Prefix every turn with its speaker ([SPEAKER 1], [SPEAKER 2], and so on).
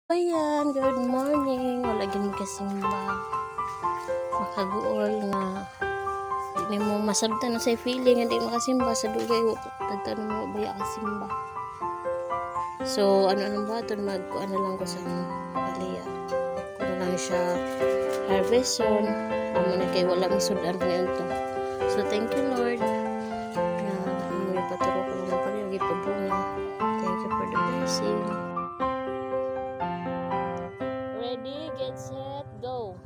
[SPEAKER 1] Ayan, good morning. Wala gyud makasimba. Makaguol nga di mo masabtan na sa feeling nga di makasimba sa dugay, tagtan mo baya kasimba. So ano nang baton, magkuan na lang ko sa palaya. Kuan na lang siya harveston. Amo na kay wala misudan ngayon to. So thank you, Lord, nga imo ipaturo ko ng palaya gipabunga. Thank you for the blessing. Ready, get set, go.